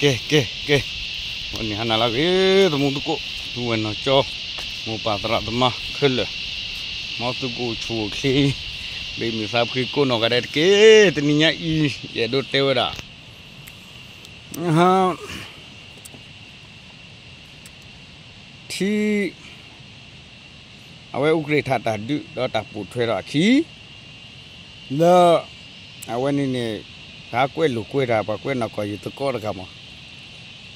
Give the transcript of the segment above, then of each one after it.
ကဲ ကဲ ကဲ, ဝဲန့ၣ်ဟါနၤလၢအဂ့ၤ သမူသကိး ပုၢ်ဝဲၢ်နီၢ်ကၠီ မိၢ်ပၢ်သရၣ်သမါခဲလၢာ်, မ်သုကအိၣ်ဆူၣ်အိၣ်ချ့ ဘ့ၣ်မုာ်သးဖှံကိးနီၢ်ဂၤဒဲးတက့ၢ်. တနံၤညါအံၤ ယအဲၣ်ဒိးတဲဝဲဒၣ် ထံ အဝဲအူကြ့ၣ်ထးတၢ်ဒုးဒီးတၢ်ပိာ်ထွဲထီၣ်အခံ လၢ အဝဲန့ၣ်န့ၣ် ပှၤကွဲးလိာ်ကွဲးတၢ် ပှၤကွဲးနီၢ်ကီၢ်ယသကိးတဂၤမး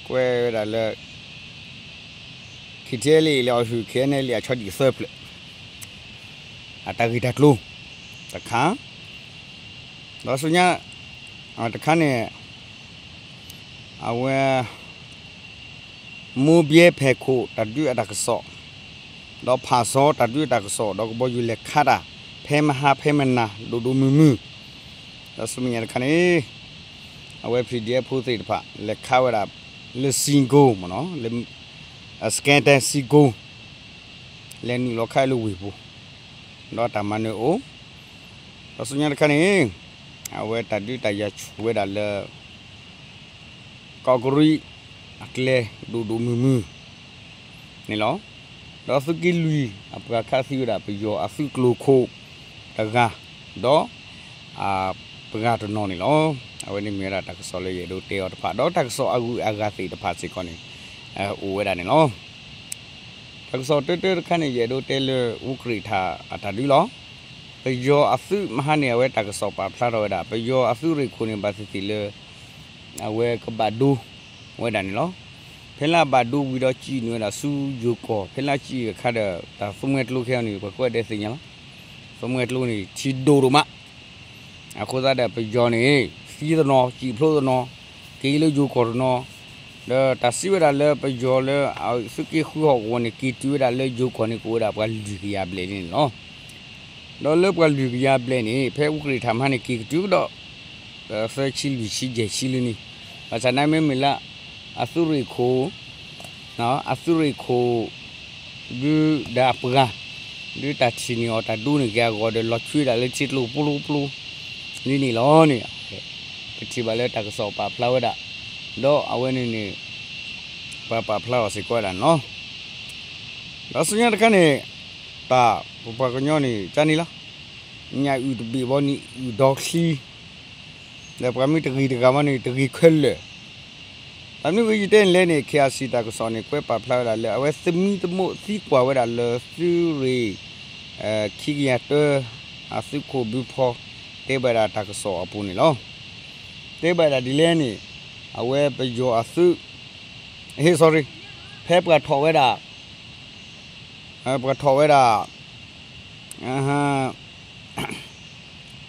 ကွဲးဝဲဒၣ်လၢ KTLA လၢအီၣ်ဟုၣ် KNLA အဆီဒံၣ်သၢဖျၢၣ် အတၢ်ဂ့ၢ်တၢ်ကျိၤ တခါ ဒီးဆူညါ တခါန့ၣ် အဝဲ မိၢ်ဘဲဖဲခိၣ်တၢ်ဒုးအတၢ်ကစီၣ် ဒီးဖးစီတၢ်ဒုးအတၢ်ကစီၣ် ဒီးကဘီယူၤလဲၤခးတၢ် ဖဲမဟါဖဲမနၤ ဒိၣ်ဒိၣ်မုၢ်မုၢ် ဒီးဆူမဲာ်ညါတခါန့ၣ် အဝဲ PDF ဖိသ့ၣ်တဖၣ် လဲၤခးဝဲဒၣ် လၢစံကိ မ့ၢ်နီၤ လၢ စကဲတဲစံကိ လဲၤနုာ်လီၤခးလၢဝ့ၢ်ပူၤ ဒီးတၢ်မၤနၢၤအိၣ် ဒီးဆူညါတခါန့ၣ် အဝဲတၢ်ဒုးတၢ်ယၤဆူၣ်ဝဲဒၣ်လၢ ကီးကရံး အကျဲဒိၣ်ဒိၣ်မုၢ်မုၢ် န့ၣ်လီၤ. ဒီးသုးက့လွံၢ်အပှၤခးသံဝဲဒၣ်ပယီၤအသုးကျိၤခိၣ်တဂၤ ဒီး ပှၤတနီၤန့ၣ်လီၤ. အဝဲန့ၣ်မ့ၢ်ဝဲဒၣ်တၢ်ကစီၣ်လၢယအဲၣ်ဒိးတဲအီၤတဖၣ် ဒီးတၢ်ကစီၣ်အဂုၤအဂၤသ့ၣ်တဖၣ်စ့ၢ်ကီးန့ၣ် အိၣ်ဝဲဒၣ်န့ၣ်လီၤ. တၢ်ကစီၣ်တၢတၢတခါန့ၣ် ယအဲၣ်ဒိးတဲလၢအူကြ့ၣ်ထးအတၢ်ဒုးလီၤ. ပယီၤအသုးမဟါန့ၣ် အဝဲတၢ်ကစီၣ်ပာ်ဖျါထီၣ်ဝဲဒၣ် ပယီၤအသုးရ့ၣ်ခိၣ်န့ၣ် ဘၣ်သ့ၣ်သ့ၣ်လၢ အဝဲကဘၣ်ဒိဝဲဒၣ်န့ၣ်လီၤ. ဖဲလၢအဘၣ်ဒိဝံၤဒီးစံးနုာ်ဝဲဒၣ်ဆူယိၤကီၢ် ဖဲလၢအစံးအခါဒီး တၢ်သမူကျိခဲအံၤန့ၣ် ပှၤကိးဂၤဒဲးသ့ၣ်ညါလီၤ. သမူကျိန့ၣ် ထံဒိၣ်ဒိၣ်မး အဃိသတးဒီးပယီၤန့ၣ် သံတနီၤ စံးဖျိတနီၤ က့ၤလၢယိၤကီၢ်တနီၤ ဒီးတၢ်စံးဝဲဒၣ်လၢပယီၤလၢအသုးက့ဃုဟီၣ်ကဝီၤန့ၣ် က့ၤတုၤဝဲဒၣ်လၢယိၤကီၢ်န့ၣ် ကအိၣ်ဝဲဒၣ်ပှၤလွံၢ်ကယၤဘျဲၣ်န့ၣ်လီၤ. ဒီးလၢပှၤလွံၢ်ကယၤဘျဲၣ်န့ၣ် ဖဲအူကြ့ၣ်ထးမဟါန့ၣ် က့ၤကတုၤကဒီး သၢဆံလွံၢ်ဆံယဲၢ်ဆံလံန့ၣ် ဘၣ်ဆၣ်နာ်မ့မ့ၢ်လၢ အသုးရ့ၣ်ခိၣ် အသုးရ့ၣ်ခိၣ် ဒုးဒီးအပှၤ ဒုးတၢ်ထံၣ်န့ၢ်အီၤတၢ်ဒိန့ၢ်က့ၤအဂီၢ်ဒီး လီၤဆွံဝဲဒၣ်လၢထံကျိပျိပျိ လံန့ၣ်လီၤန့ၣ် ပထံၣ်ဘၣ်လၢတၢ်ကစီၣ်ပာ်ဖျါဝဲဒၣ် ဒီးအဝဲန့ၣ်န့ၣ် ပှၤပာ်ဖျါအီၤစ့ၢ်ကီးဝဲဒၣ်န့ၣ်လီၤ. ဒီးဆူညါတခါန့ၣ် တၢ်ပပှၤကညီန့ၣ် ကန့ၣ်လီၤ. ညၣ်အုၣ်တဘ့ၣ်ဘီန့ၣ် အုၣ်ဒီချံ ဒီးပှၤမ့ၢ်တဂ့ၤတဂၤဘၣ်န့ၣ် တဂ့ၤခဲလၢာ်. တၢ်မနုၤဂ့ၤယတဲန့ၣ်လဲၣ်န့ၣ် KIC တၢ်ကစီၣ်န့ၣ် ကွဲးပာ်ဖျါဝဲဒၣ်လၢ အဝဲသမံသမိးသံကွၢ်ဝဲဒၣ်လၢသုးရ့ၣ် ခံကယၤတၢ အသုးခိၣ်ဘုဖီ တဲဘၣ်ဒၣ်တၢ်ကစီၣ်အပူၤန့ၣ်လီၤ. တဲဘၣ်ဒၣ်ဒ်လဲၣ်န့ၣ် အဝဲပယီၤအသုး ဟ့ၣ် sorry ဖဲပှၤထီၣ်ဝဲဒၣ် ပှၤထီၣ်ဝဲဒၣ်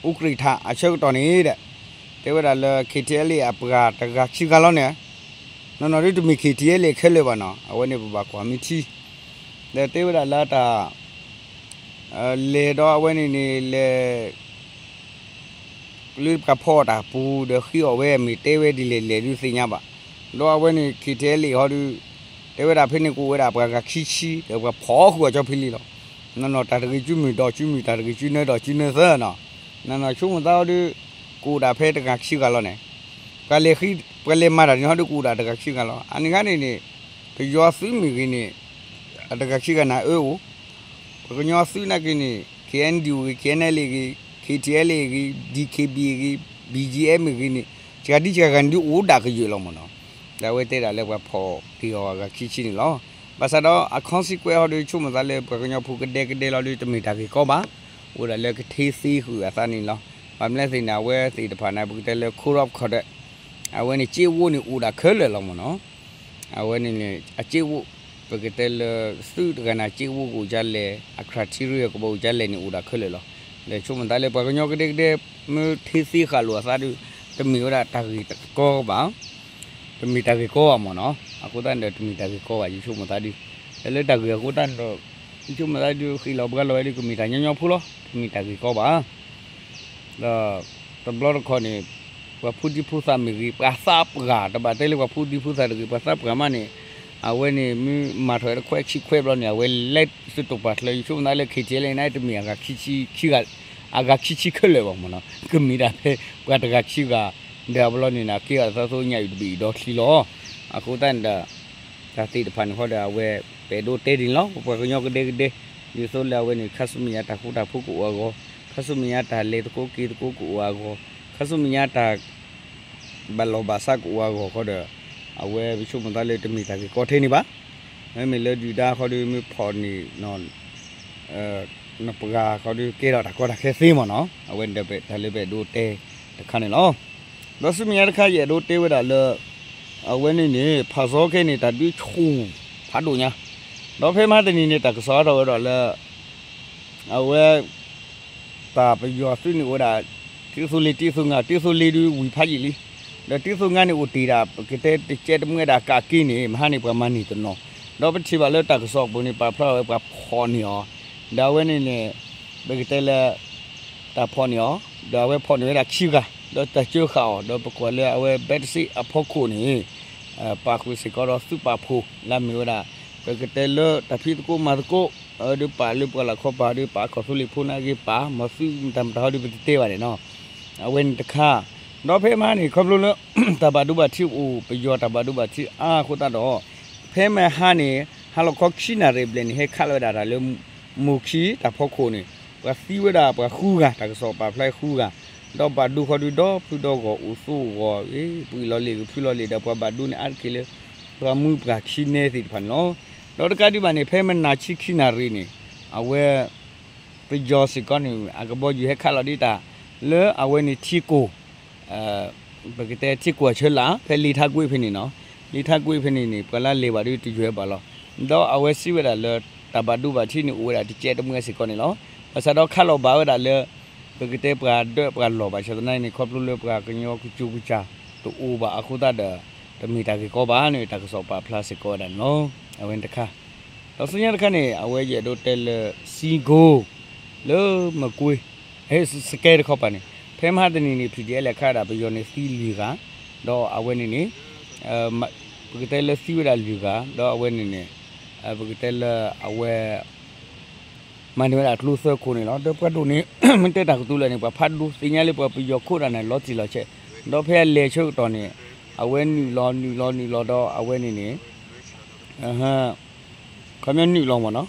အူကြ့ၣ်ထးအဆၢကတီၢ်န့ၣ်ဒီး တဲဝဲဒၣ်လၢ KTLA အပှၤတဂၤခံဂၤလီၤန့ၣ် နီၢ်နီၢ်ဒ်တမ့ၢ် KTLA ခဲလၢာ်ဘၣ်နီၤ အဝဲန့ၣ်ပဘၣ်ကွၢ်မ့ၢ်ထံ ဒီးတဲဝဲဒၣ်လၢတၢ် လဲၤဒီးအဝဲန့ၣ်န့ၣ်လဲၤ လၢပှၤဖီအီၣ်တၢ်ပူၤ ဒီးဃ့အီၣ်ဝဲ မ့ၢ်တဲဝဲဒ်လဲၣ်လဲၣ်ဒုးသ့ၣ်ညါဘၣ်. ဒီးအဝဲန့ၣ် KTLA ဟီဒုး တဲဝဲဒၣ်ဖဲန့ၣ်ကအိၣ်ဝဲဒၣ်ပှၤဂၤခံဆံ ဒီးပှၤဖီအီၣ်ဃုာ်အီၤကၠီဖံလံလီၤ. နီၢ်နီၢ်တၢ်တဂ့ၤကုမုၢ်ဒီးကုမုၢ် တၢ်တဂ့ၤကုနၢဒီးကုနၢသၢနီၤ. နီၢ်နီၢ်ဆိကမိၣ်သးဟီဒုး ကအိၣ်ဒၣ်ဖဲတဂၤခံဂၤလီၤန့ၣ် ပှၤလဲၤဃ့ ပှၤလဲၤမၤတၢ်န့ၣ်ဟီဒုးကအိၣ်ဒၣ်တဂၤခံဂၤလီၤ. အန့ၣ်ခါန့ၣ်န့ၣ် ပယီၤသုးမ့ၢ်ဂ့ၤန့ၣ် အတဂၤခံဂၤန့ၣ်အၢအိၣ် ပှၤကညီသုးနာ်က့န့ၣ် KNDO ဂ့ၤ KNLA ဂ့ၤ KTLA ဂ့ၤ DKBA ဂ့ၤ BGF မ့ၢ်ဂ့ၤန့ၣ် စှၤဒ်စှၤဂၤန့ၣ်ဒုးအိၣ်ဒၣ်ကယၢၢ်လီၤမ့ၢ်နီၤ. ဒီးအဝဲတဲဒၣ်လၢပှၤဖီၣ်တ့ၢ်အီၤအဂၤခံဆံန့ၣ်လီၤ. ဘၣ်ဆၣ်ဒီးအ consequence ဟီဒုး ဆိကမိၣ်သးလၢပှၤကညီဖိကဒဲကဒဲလီၤဒုး တမ့ၢ်တၢ်ဂ့ၢ်ကီဘၣ်. အိၣ်ဒၣ်လၢကထ့သ့ဃုာ်အသးန့ၣ်လီၤ. ဘၣ်မနုၤသ့ၣ်န့ၣ် အဝဲသ့ၣ်တဖၣ်န့ၣ် ပကတဲလၢ corrupt ခီဒီး အဝဲန့ၣ်စ့အိၣ်န့ၣ်အိၣ်ဒၣ်ခဲလၢာ်လီၤမ့ၢ်နီၤ. အဝဲန့ၣ်န့ၣ် အစ့အိၣ် ပကတဲလၢသုးတဂၤန့ၣ် စ့အိၣ်ကအိၣ်ကလဲၣ် အ criteria ကဘၣ်အိၣ်ကလဲၣ်န့ၣ်အိၣ်ဒၣ်ခဲလၢာ်လီၤ. ဒီးဆိကမိၣ်သးလၢပှၤကညီကဒဲကဒဲ မ့ၢ်ထ့သ့ဃာ်လိာ်အသးဒုး တမ့ၢ်ဝဲဒၣ်တၢ်ဂ့ၢ်တကီဘၣ် တမ့ၢ်တၢ်ဂ့ၢ်ကီဘၣ်မ့ၢ်နီၤ. အဃိသတးန့ၣ်ဒီး တမ့ၢ်တၢ်ဂ့ၢ်ကီဘၣ် ယဆိကမိၣ်သးဒုး. ဒီးလၢတၢ်ဂ့ၢ်အဃိသတးန့ၣ်ဒီး ယဆိကမိၣ်သးဒုး ဃ့ၢ်လီၤဘှါလီၤဝဲဒုး ကမ့ၢ်တၢ်ညီညီဖိလီၤ. တမ့ၢ်တၢ်ဂ့ၢ်ကီဘၣ်. ဒီးတဘျီတခီၣ်န့ၣ် ပှၤဖိဒံဖိသၣ်မ့ၢ်ဂ့ၤ ပှၤသးပှၢ် တဘၣ်တဲလၢပှၤဖိဒံဖိသၣ်တဂ့ၤ ပှၤသးပှၢ်မးန့ၣ် အဝဲန့ၣ်မ့ၢ်မၤထီၣ်ဝဲတခွဲးခံခွဲးဘျီန့ၣ် အဝဲလဲၤစတိၢ်ပာ်ချၢ ယဆိကမိၣ်သးလၢ KTLA န့ၣ် တမ့ၢ်အဂၤခံဆံခံဂၤ အဂၤခံဆံခဲလၢာ်ဘၣ်မ့ၢ်နီၤ. ကမ့ၢ်ဒၣ်ဖဲပှၤတဂၤခံဂၤ ဒီးအဘျီန့ၣ်န့ၣ် က့ၤအသးသိညၣ်အုၣ်တဘ့ၣ်အံၤဒီချံလီၤ. အဃိသတးန့ၣ်ဒီး တၢ်သ့ၣ်တဖၣ်န့ၣ်ဃီဒီး အဝဲပအဲၣ်ဒိးတဲဒ်န့ၣ်လီၤ. ပပှၤကညီကဒဲကဒဲ ဒ်သိးလၢအဝဲန့ၣ် ခါဆူမဲာ်ညါတၢ်ဃူတၢ်ဖိးကအိၣ်အဂီၢ်, ခါဆူမဲာ်ညါတၢ်လဲၤသကိးက့ၤသကိးကအိၣ်အဂီၢ်, ခါဆူမဲာ်ညါတၢ် ဘၣ်လီၢ်ဘၣ်စးကအိၣ်အဂီၢ်ဃီဒီး အဝဲပဆိကမိၣ်သးလၢတမ့ၢ်တၢ်ဂ့ၢ်ကီထဲန့ၣ်ဘၣ်. မ့မ့ၢ်လၢဒုၣ်ဒါဃီဒီး မ့ၢ်ဖီၣ်န့ၢ် နပှၤဃီဒီး ကဲထီၣ်တၢ်ကီတၢ်ခဲသ့မ့ၢ်နီၤ. အဝဲန့ၣ်ဒီးတၢ်လၢပအဲၣ်ဒိးတဲတခါန့ၣ်လီၤ. ဒီးဆူမဲာ်ညါတခါ ယအဲၣ်ဒိးတဲဝဲဒၣ်လၢ အဝဲန့ၣ်န့ၣ် ဖးစီခဲန့ၣ် တၢ်ဒုးဆူၣ်ဖးဒိၣ်ညါ, ဒီးဖဲမဟါတနံၤန့ၣ် တၢ်ကစီၣ်အါထီၣ်ဝဲဒၣ်လၢ အဝဲ တၢ်ပယီၤသုးန့ၣ်အိၣ်ဝဲဒၣ် တံသိလ့တံသိငါ တံသိလ့ဒုးဝံၤဖးယံာ်လံ, ဒီးတံသိငါန့ၣ်အိၣ်တ့ၢ်ဒၣ် ပကတဲတကဲတမှဲဒၣ်ကးက့န့ၣ် မဟါန့ၣ်ပှၤမၤန့ၢ်တနီၤ, ဒီးပထံၣ်ဘၣ်လၢတၢ်ကစီၣ်ပူၤန့ၣ် ပာ်ဖျါဝဲပှၤဖီၣ်န့ၢ်အီၤ, ဒီးအဝဲန့ၣ်န့ၣ် ပကတဲလၢ တၢ်ဖီၣ်န့ၢ်အီၤ, ဒီးအဝဲဖီၣ်န့ၢ်ဝဲဒၣ်ခံဂၤ, ဒီးတၢ်စၢဃာ်အီၤ ဒီးပကွၢ်လၢအဝဲဘဲတစ့အဖီခိၣ်န့ၣ် ပာ်ဃုာ်စ့ၢ်ကီးဒီးသုးပာ်ဖှိၣ်လၢအမ့ၢ်ဝဲဒၣ် ပကတဲလၢတၢ်ဖံးသကိးမၤသကိး ဒီးပာ်လၢပှၤလၢခီပၤဒီးပာ်ခီၣ်သူလ့ၤဖိန့ၣ်အဂ့ၢ်ပာ် မၤသုးမတၤမတၤဟီဒီးပတတဲဘၣ်န့ၣ်နီၤ, အဝဲန့ၣ်တခါ, ဒီးဖဲမဟါန့ၣ် ခီဖျိလၢ တၢ်ဘၣ်ဒိဘၣ်ထံးအိၣ် ပယီၤတၢ်ဘၣ်ဒိဘၣ်ထံးအါအဃိသတးဒီး ဖဲမဟါန့ၣ် ဟါလီၤခီခံနၣ်ရံၣ်ဘျဲၣ်န့ၣ် ဟဲခးလီၤဝဲဒၣ်တၢ်လၢ မိၢ်ခံတၢ်ဖီခိၣ်န့ၣ် ပှၤသံဝဲဒၣ်ပှၤဃုဂၤ တၢ်ကစီၣ်ပာ်ဖျါဃုဂၤ, ဒီးဘၣ်ဒိဃီဒုးဒီဖုဒီဂီၢ်အိၣ်သိဂီၢ်ဂ့ၤ ပှံၢ်လီၤလ့ၣ်ဂ့ၤဖုလီၤလ့ၣ်ဒီး ပှၤဘၣ်ဒိန့ၣ်အါတက့ၢ်လၢ ပှၤမူပှၤခံနဲသ့ၣ်တဖၣ်န့ၣ်လီၤ. ဒီးတကးဒံးဘၣ်န့ၣ် ဖဲမနၤဆံခံနၣ်ရံၣ်န့ၣ် အဝဲ ပယီၤစ့ၢ်ကီးန့ၣ် အကဘီယူၤဟဲခးလီၤဒံးတၢ် လၢအဝဲန့ၣ်ထံကိၢ် ပကတဲထံကိၢ်အဆၢလၢ ဖဲလ့ထါကွ့ဖဲန့ၣ်နီၤ, လ့ထါကွ့ဖဲန့ၣ်န့ၣ် ပှၤလၢလဲၤဘၣ်ဒုးတယွဲၢ်ဘၣ်လီၤ. ဒီးအဝဲစံးဝဲဒၣ်လၢ တၢ်ဘၣ်ဒိဘၣ်ထံးန့ၣ်အိၣ်ဝဲဒၣ်တကဲတမှဲစ့ၢ်ကီးန့ၣ်လီၤ. ဘၣ်ဆၣ်ဒီးခးလီၤဘၣ်ဝဲဒၣ်လၢ ပကတဲပှၤဒၢးပှၤလီၢ်ဘၣ်ဆၣ်သနာ်က့န့ၣ် ခီဖျိလၢပှၤကညီကစူၤကစၢ်တအိၣ်ဘၣ်အဃိသတးဒီး တမ့ၢ်တၢ်ဂ့ၢ်ကီဘၣ်န့ၣ် တၢ်ကစီၣ်ပာ်ဖျါစ့ၢ်ကီးဝဲဒၣ်န့ၣ်လီၤ. အဝဲန့ၣ်တခါ ဒီးဆူညါတခါန့ၣ် အဝဲယအဲၣ်ဒိးတဲလၢ စံကိ လၢမကွ့ စကဲတခီပၤန့ၣ် ဖဲမဟါတနံၤန့ၣ် ဖံၣ်ဒံၣ်အဲလဲၤခးဒၣ်ပယီၤန့ၣ်သံလွံၢ်ဂၤ, ဒီးအဝဲန့ၣ်န့ၣ် ပကတဲလၢသံဝဲဒၣ်လွံၢ်ဂၤ ဒီးအဝဲန့ၣ်န့ၣ် ပကတဲလၢအဝဲ မၤန့ၢ်ဝဲဒၣ်ကျိသၢခိၣ်န့ၣ်လီၤ. ဒီးပှၤဒိၣ်န့ၣ် မ့ၢ်တဲတၢ်ကတိၤလၢာ်န့ၣ် ပှၤဖးဒိၣ်သ့ၣ်ညါလၢပှၤပယီၤခိၣ်ဒၣ်န့ၣ် လီၤတံၢ်လီၤဆဲး, ဒီးဖဲအလဲၤဆၢကတီၢ်န့ၣ် အဝဲနုာ်လီၤနုာ်လီၤနုာ်လီၤဒီးအဝဲန့ၣ်န့ၣ် ခီပညီနုာ်လီၤမ့ၢ်နီၤ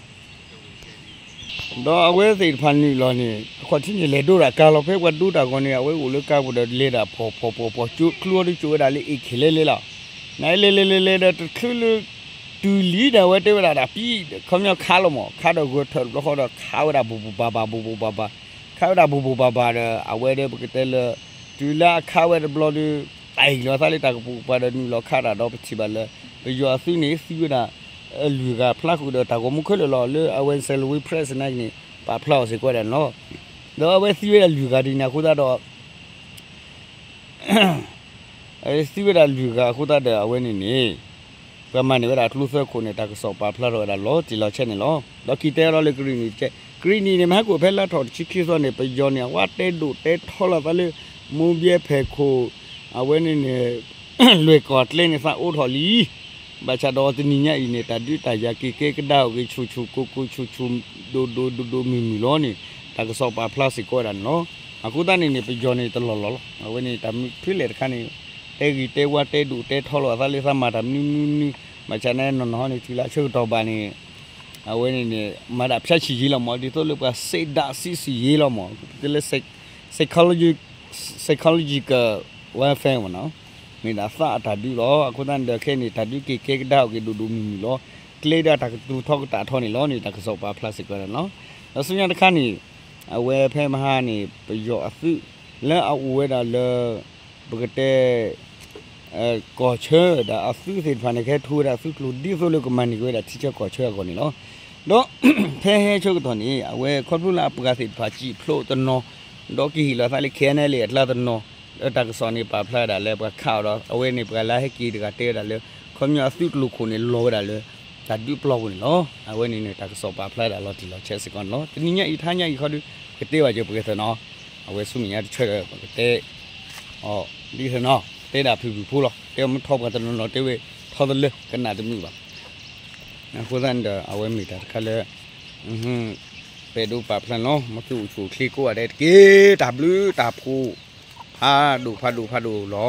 ဒီးအဝဲသ့ၣ်တဖၣ်နုာ်လီၤန့ၣ် အခီၣ်ထံးန့ၣ် လဲၤဒိဒၣ်ကါလီၤ. ဖဲပှၤဒိတၢ်ဂီၤန့ၣ် အဝဲအိၣ်လၢကါပူၤဒီးလဲၤဒၣ်ဖီၣ်ဖီၣ်ဖီၣ်ဖီၣ် ကၠိချုအီၤဒုးကၠိဝဲဒၣ်လၢအ့ၣ်ခ့လဲလဲလီၤ. နလဲၤလဲၤလဲၤလဲၤဒီးတချုးလၢ တုၤလံဒီးအဝဲတဲဝဲဒၣ်တၢ်ပံ ခီပညီခးလီၤမး ခးဒီးဂၢၢ်ထၢၣ်တဘျီဃီဒီးခးဝဲဒၣ်ဘူးဘူးဘၣ်ဘၣ်ဘူးဘူးဘၣ်ဘၣ် ခးဝဲဒၣ်ဘူးဘူးဘၣ်ဘၣ်ဒီး အဝဲဒီးပကတဲလၢ တုၤလၢအခးဝဲတဘျီဒီး တၢ်အံၤလီၤသးလၢတၢ်ကပိာ်ကပၤဒီးနုာ်လီၤခးတၢ်ဒီးပထံၣ်ဘၣ်လၢ ပယီၤအသုးန့ၣ် သံဝဲဒၣ် လွံၢ်ဂၤဖျါဃုာ်ဒီးတၢ်ဂီၤမူခဲလၢာ်လီၤ. လၢအဝဲ Salween Press နာ်က့န့ၣ် ပာ်ဖျါအီၤစ့ၢ်ကီးဝဲဒၣ်န့ၣ်လီၤ. ဒီးအဝဲသံဝဲဒၣ်လွံၢ်ဂၤဒ်န့ၣ်အဃိသတးဒီး သံဝဲဒၣ်လွံၢ်ဂၤအဃိသတးဒီးအဝဲန့ၣ်န့ၣ် ပှၤမၤန့ၢ်ဝဲဒၣ်ကျိသၢခိၣ်န့ၣ် တၢ်ကစီၣ်ပာ်ဖျါထီၣ်ဝဲဒၣ်လီၤတံၢ်လီၤဆဲးန့ၣ်လီၤ. ဒီးက့ၤတဲဒီးလၢကရံၣ်နံၣ်တကဲ ကရံၣ်နံၣ်န့ၣ် မဟါကအိၣ်ဖဲလါထီၣ်တဆံခံသီန့ၣ် ပယီၤန့ၣ် အဝဲတဲဒိၣ်တဲထီလီၤသးလၢ မိၢ်ဘဲဖဲခိၣ် အဝဲန့ၣ်န့ၣ် လွဲၢ်ကီၢ်ကျဲန့ၣ်သးအိၣ်ထီၣ်လံ ဘၣ်ဆၣ်ဒီးတနံၤညါအံၤန့ၣ် တၢ်ဒုးတၢ်ယၤက့ၤကဲကဒါအီၤက့ၤ ဆူၣ်ဆူၣ်ကိၢ်ကိၢ် ဆူၣ်ဆူၣ်ဒိၣ်ဒိၣ်ဒိၣ်ဒိၣ်မုၢ်မုၢ်လီၤန့ၣ် တၢ်ကစီၣ်ပာ်ဖျါစ့ၢ်ကီးဝဲဒၣ်န့ၣ်လီၤ. အဃိသတးန့ၣ်န့ၣ် ပယီၤန့ၣ်တလီၢ်လီၢ်လီၤ. အဝဲန့ၣ် တၢ်မုၢ်ဖုလဲၣ်တခါန့ၣ် တဲဂ့ၤတဲဝါတဲဒိၣ်တဲထီလီၤအသးလၢသးမၤတၢ်မနုၤမနုၤမနုၤ ဘၣ်ဆၣ်န့ၣ်နီၢ်နီၢ်ဟီန့ၣ် တုၤလၢအဆၢကတီၢ်ဘၣ်န့ၣ် အဝဲန့ၣ်န့ၣ် မၤဒၣ်ဖၠါဆံၣ်ယ့လီၤမး ဒ်သိးလၢပှၤစဲးဒၣ်စံးစံးယ့လီၤမး တဲလၢ psychology psychological warfare မ့ၢ်နီၤ မ့ၢ်ဒၣ်သးအတၢ်ဒုးလီၤ. အဃိသတးန့ၣ်ဒီးခဲအံၤန့ၣ် တၢ်ဒုးက့ၤကဲကဒါအီၤက့ၤဒိၣ်ဒိၣ်မုၢ်မုၢ်လီၤ. ကျဲဒၣ်တၢ်ကတိၤထီကတၢ်ထီန့ၣ်လီၤန့ၣ် တၢ်ကစီၣ်ပာ်ဖျါစ့ၢ်ကီးန့ၣ်လီၤ. ဒီးဆူညါတခါန့ၣ် အဝဲဖဲမဟါန့ၣ် ပယီၤအသုး လၢအအိၣ်ဝဲဒၣ်လၢ ပကတဲ ကီၢ်ဆၢဒီးအသုးသ့ၣ်တဖၣ်န့ၣ် ကဟဲထူဝဲဒၣ်သုးကျိၤ ဒ်သိးလၢကမၤန့ၢ်က့ၤဝဲဒၣ်ထံဆၢကီၢ်ဆၢအဂီၢ်န့ၣ်လီၤ. ဒီး ဖဲဟဲဆၢကတီၢ်န့ၣ် အဝဲခီဖျိလၢအပှၤသ့ၣ်တဖၣ်စံၣ်ဖျိးတနီၤ ဒီးကဟ့ၣ်လီၤသးလၢ ခဲအံၤန့ၣ်လံအကျါတနီၤ ဒီးတၢ်ကစီၣ်န့ၣ်ပာ်ဖျါဝဲဒၣ်လၢပှၤခးအီၤဒီး အဝဲန့ၣ်ပှၤလၢဟဲက့ၤတဂၤတဲဝဲဒၣ်လၢ ခီပညီအသုးကျိၤခိၣ်န့ၣ်လီၤဝဲဒၣ်လၢ တၢ်ဒုးပျီပူၤန့ၣ်လီၤ. အဝဲန့ၣ်န့ၣ် တၢ်ကစီၣ်ပာ်ဖျါဝဲဒၣ်လီၤတံၢ်လီၤဆဲးစ့ၢ်ကီးန့ၣ်လီၤ. တနံၤညါအံၤထါညါအံၤခီဒုး ပကတဲဘၣ်က့ၤပှဲၤသနီၤ အဝဲဆူမဲာ်ညါတဆၢဒီး ပကတဲ အီၤ ဒ်သနီၤ တဲဒၣ်ဖုၣ်ဖုၣ်ဖိလီၤ. တဲအီၤမ့ၢ်ထီပှၤတနီၤနီၤတဲဝဲ ထီတလၢကနၣ်တမုာ်ဘၣ်. အဃိသတးန့ၣ်ဒီး အဝဲမ့ၢ်တၢ်တခါလၢ ပအဲၣ်ဒိးပာ်ဖျါန့ၣ်လီၤ. မ်သုအိၣ်ဆူၣ်အိၣ်ချ့ကိးဂၤဒဲးတက့ၢ်. တၢ်ဘျုးတၢ်ဖှိၣ်ဖး အါဒိၣ်ဖးဒိၣ်ဖးဒိၣ်လီ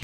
ၤ.